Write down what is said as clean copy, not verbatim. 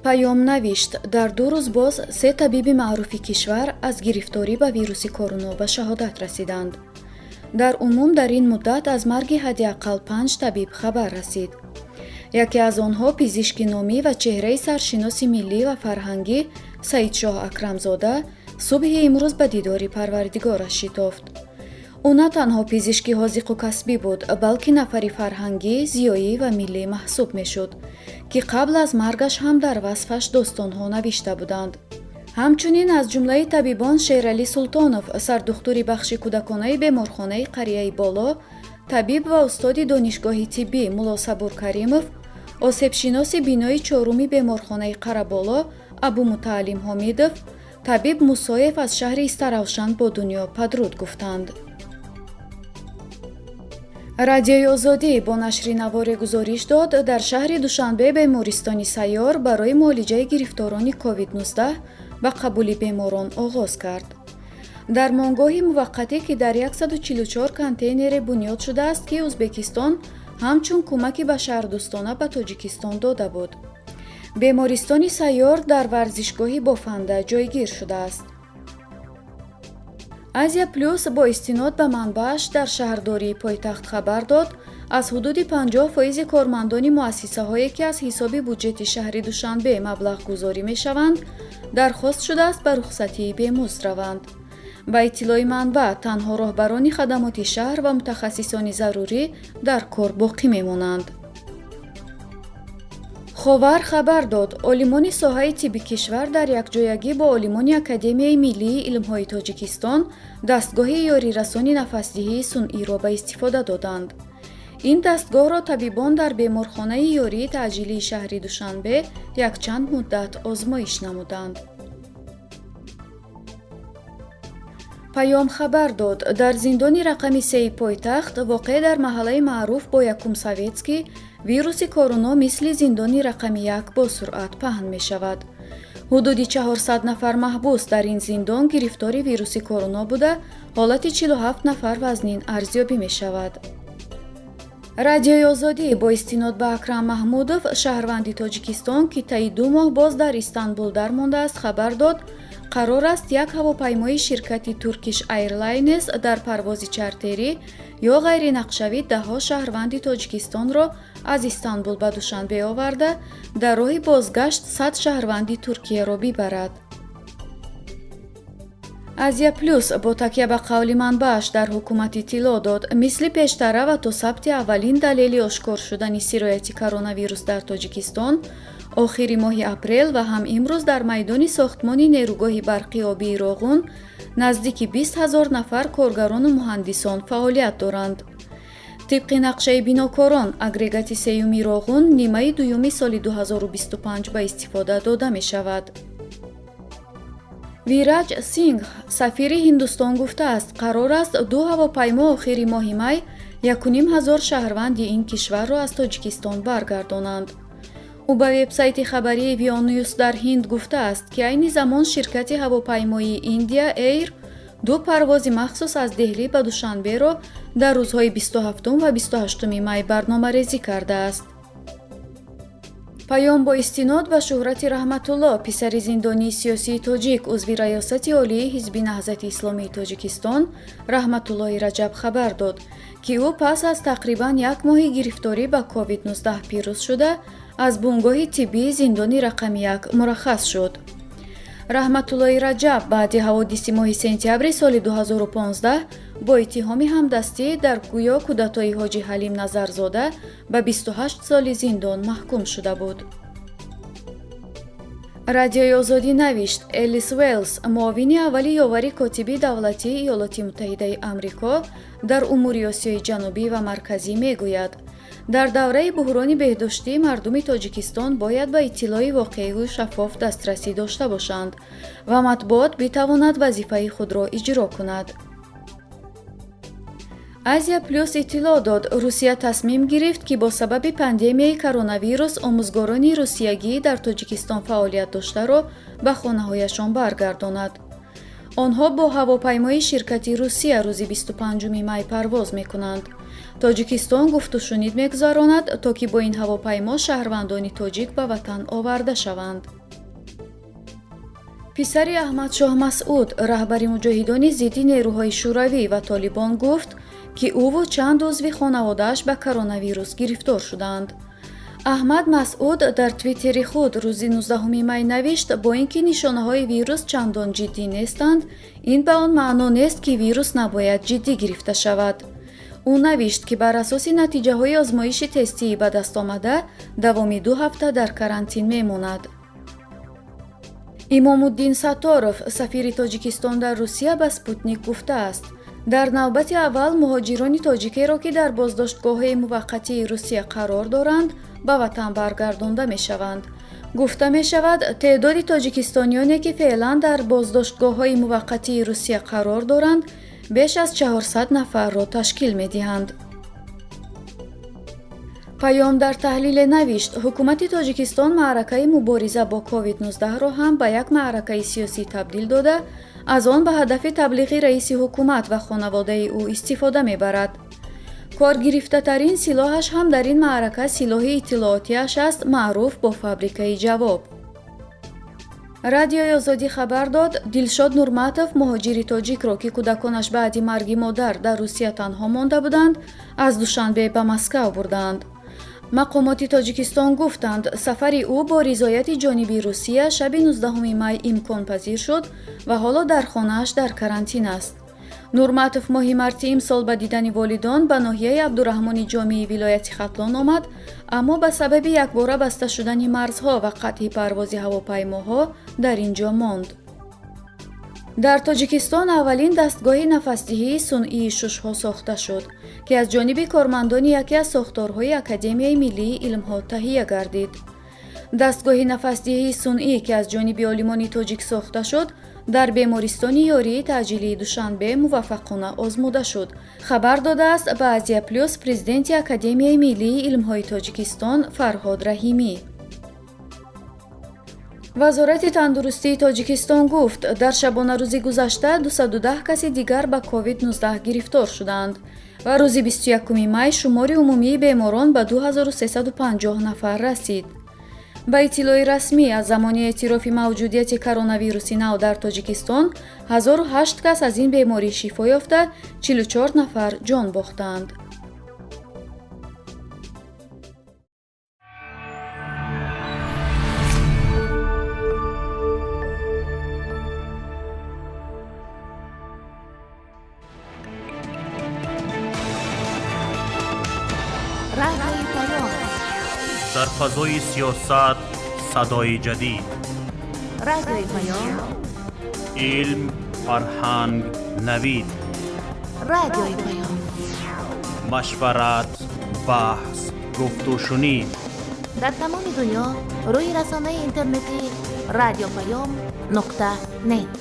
Паём навишт: дар 2 рӯз боз се табиби маъруфи кишвар аз гирифторӣ ба вируси короно ба шаҳодат расиданд. Дар умум дар ин муддат аз марги ҳадди ақал панҷ табиб хабар расид. Яке аз онҳо, пизишки номӣ ва чеҳраи саршиноси миллӣ ва фарҳангӣ Саидшоҳ Акрамзода, субҳи имрӯз ба дидори Парвардигораш шитофт. Ӯ на танҳо пизишки ҳозиқу касбӣ буд, балки нафари фарҳангӣ, зиёӣ ва миллӣ маҳсуб мешуд, ки қабл аз маргаш ҳам дар васфаш достонҳо навишта буданд. Ҳамчунин аз ҷумлаи табибон Шералӣ Султонов, сардухтури бахши кӯдаконаи беморхонаи қарияи Боло, табиб ва устоди донишгоҳи тиббӣ Муллосабур Каримов, осебшиноси бинои чоруми беморхонаи Қараболо Абумутааллим Ҳомидов, табиб Мусоев аз шаҳри Истаравшан бо дунё падруд гуфтанд. Радиои Озодӣ бо нашри наворе гузориш дод: дар шаҳри Душанбе бемористони сайёр барои муолиҷаи гирифторони COVID-19 ба қабули беморон оғоз кард. Дармонгоҳи муваққатӣ, ки дар 144 контейнере бунёд шудааст, ки Ӯзбекистон ҳамчун кӯмаки башардӯстона ба Тоҷикистон дода буд. Бемористони сайёр дар варзишгоҳи Бофанда ҷойгир шудааст. Азия Плюс бо истинод ба манбааш дар шаҳрдории пойтахт хабар дод: аз ҳудуди 50 фоизи кормандони муассисаҳое, ки аз ҳисоби буҷети шаҳри Душанбе маблағгузорӣ мешаванд, дархост шудааст ба рухсатии бемузд раванд. Ба иттилои манбаъ, танҳо роҳбарони хадамоти шаҳр ва мутахассисони зарурӣ дар кор боқӣ мемонанд. Ховар хабар дод: олимони соҳаи тибби кишвар дар якҷоягӣ бо олимони Академияи миллии илмҳои Тоҷикистон дастгоҳи ёрирасони нафасдиҳии сунъиро ба истифода доданд. Ин дастгоҳро табибон дар беморхонаи ёрии таъҷилии шаҳри Душанбе якчанд муддат озмоиш намуданд. Паём хабар дод: дар зиндони рақами сеи пойтахт, воқеъ дар маҳаллаи маъруф бо Якум Советский, вируси короно мисли зиндони рақами як бо суръат паҳн мешавад. Ҳудуди 400 нафар маҳбус дар ин зиндон гирифтори вируси короно буда, ҳолати 47 нафар вазнин арзёбӣ мешавад. Радиои Озодӣ бо истинод ба Акрам Маҳмудов, шаҳрванди Тоҷикистон, ки таи 2 моҳ боз дар Истанбул дармондааст, хабар дод: қарор аст як ҳавопаймои ширкати Turkish Airlines дар парвози чартерӣ ё ғайринақшавӣ даҳҳо шаҳрванди Тоҷикистонро аз Истанбул ба Душанбе оварда, дар роҳи бозгашт 100 шаҳрванди Туркияро бибарад. Азия Плюс бо такя ба қавли манбааш дар ҳукумат иттилоъ дод: мисли пештара ва то сабти аввалин далели ошкор шудани сирояти коронавирус дар Тоҷикистон охири моҳи апрел ва ҳам имрӯз дар майдони сохтмони нерӯгоҳи барқи обии Роғун наздики 20 000 нафар коргарону муҳандисон фаъолият доранд. Тибқи нақшаи бинокорон, агрегати сеюми Роғун нимаи дуюми соли 2025 ба истифода дода мешавад. Вираҷ Сингҳ, сафири Ҳиндустон, гуфтааст, қарор аст ду ҳавопаймо охири моҳи май 1500 шаҳрванди ин кишварро аз Тоҷикистон баргардонанд. Ӯ ба вебсайти хабарии Вионюс дар Ҳинд гуфтааст, ки айни замон ширкати ҳавопаймоии Индия Эйр ду парвози махсус аз Деҳлӣ ба Душанберо дар рӯзҳои 27 ва 28 май барномарезӣ кардааст. Паём бо истинод ба Шӯҳрати Раҳматулло, писари зиндонии сиёсии тоҷик, узви раёсати олии Ҳизби Наҳзати Исломии Тоҷикистон Раҳматуллои Раҷаб, хабар дод, ки ӯ пас аз тақрибан як моҳи гирифторӣ ба COVID-19 пирӯз шуда, аз бунгоҳи тиббии зиндони рақами як мураххас шуд. Раҳматуллои Раҷаб баъди ҳаводиси моҳи сентябри соли 2015 бо иттиҳоми ҳамдастӣ дар гӯё кудатои Ҳоҷи Ҳалим Назарзода ба 28 соли зиндон маҳкум шуда буд. Радиои Озодӣ навишт: Элис Уэллс, муовини аввали ёвари котиби давлатии Иёлоти Муттаҳидаи Амрико дар умури Осиёи Ҷанубӣ ва Марказӣ, мегӯяд, дар давраи буҳрони беҳдоштӣ мардуми Тоҷикистон бояд ба иттилои воқеиву шаффоф дастрасӣ дошта бошанд ва матбуот битавонад вазифаи худро иҷро кунад. Азия Плюс иттилоъ дод: Русия тасмим гирифт, ки бо сабаби пандемияи коронавирус омӯзгорони русиягӣ дар Тоҷикистон фаъолият доштаро ба хонаҳояшон баргардонад. Онҳо бо ҳавопаймои ширкати Русия рӯзи 25 май парвоз мекунанд. Тоҷикистон гуфтушунид мегузаронад, то ки бо ин ҳавопаймо шаҳрвандони тоҷик ба ватан оварда шаванд. Писари Аҳмадшоҳ Масъуд, раҳбари муҷоҳидони зидди нерӯҳои шӯравӣ ва Толибон, гуфт, ки ӯву чанд узви хонаводааш ба коронавирус гирифтор шуданд. Аҳмад Масъуд дар твиттери худ рӯзи 19 май навишт, бо ин ки нишонаҳои вирус чандон ҷиддӣ нестанд, ин ба он маъно нест, ки вирус набояд ҷиддӣ гирифта шавад. Ӯ навишт, ки бар асоси натиҷаҳои озмоиши тестии ба даст омада давоми 2 ҳафта дар карантин мемонад. Имомуддин Сатторов, сафири Тоҷикистон дар Русия, ба «Спутник» гуфтааст, дар навбати аввал муҳоҷирони тоҷикеро, ки дар боздоштгоҳҳои муваққатии Русия қарор доранд, ба ватан баргардонда мешаванд. Гуфта мешавад, теъдоди тоҷикистониёне, ки феълан дар боздоштгоҳҳои муваққатии Русия қарор доранд, беш аз 400 нафарро ташкил медиҳанд. Паём дар таҳлиле навишт, ҳукумати Тоҷикистон маъракаи мубориза бо COVID-19-ро ҳам ба як маъракаи сиёсӣ табдил дода, аз он ба ҳадафи таблиғи раиси ҳукумат ва хонаводаи ӯ истифода мебарад. Коргирифтатарин силоҳаш ҳам дар ин маърака силоҳи иттилоотиаш аст, маъруф бо фабрикаи ҷавоб. Радиои Озодӣ хабар дод, Дилшод Нурматов муҳоҷири тоҷикро, ки кӯдаконаш баъди марги модар дар Русия танҳо монда буданд, аз Душанбе ба Москав бурданд. Мақомоти Тоҷикистон гуфтанд, сафари ӯ бо ризояти ҷониби Русия шаби 19 май имконпазир шуд ва ҳоло дар хонааш дар карантин аст. Нурматов моҳи марти имсол ба дидани волидон ба ноҳияи Абдураҳмони Ҷомии вилояти Хатлон омад, аммо ба сабаби якбора баста шудани марзҳо ва қатъи парвози ҳавопаймоҳо дар ин ҷо монд. Дар Тоҷикистон аввалин дастгоҳи нафасдиҳии сунъии шушҳо сохта шуд, ки аз ҷониби кормандони яке аз сохторҳои Академияи миллии илмҳо таҳия гардид. Дастгоҳи нафасдиҳии сунъӣ, ки аз ҷониби олимони тоҷик сохта шуд, дар бемористони ёрии таъҷилии Душанбе муваффақона озмуда шуд, хабар додааст ба «Азия Плюс» президенти Академияи миллии илмҳои Тоҷикистон Фарҳод Раҳимӣ. Вазорати тандурустии Тоҷикистон гуфт, дар шабонарӯзи гузашта 210 каси дигар ба COVID-19 гирифтор шуданд ва рӯзи 21 май шумори умумии беморон ба 2350 нафар расид. Ба иттилои расмӣ, аз замони эътирофи мавҷудияти коронавируси нав дар Тоҷикистон 1008 кас аз ин беморӣ шифо ёфта, 44 нафар ҷон бохтаанд. Радиои Паём. Дар фазои сиёсат садои ҷадид. Радиои Паём. Илм, фарҳанг, навид. Радиои Паём. Машварат, баҳс, гуфтушунид. Дар тамоми дунё рӯи расонаи интернетӣ радиопаём.нет.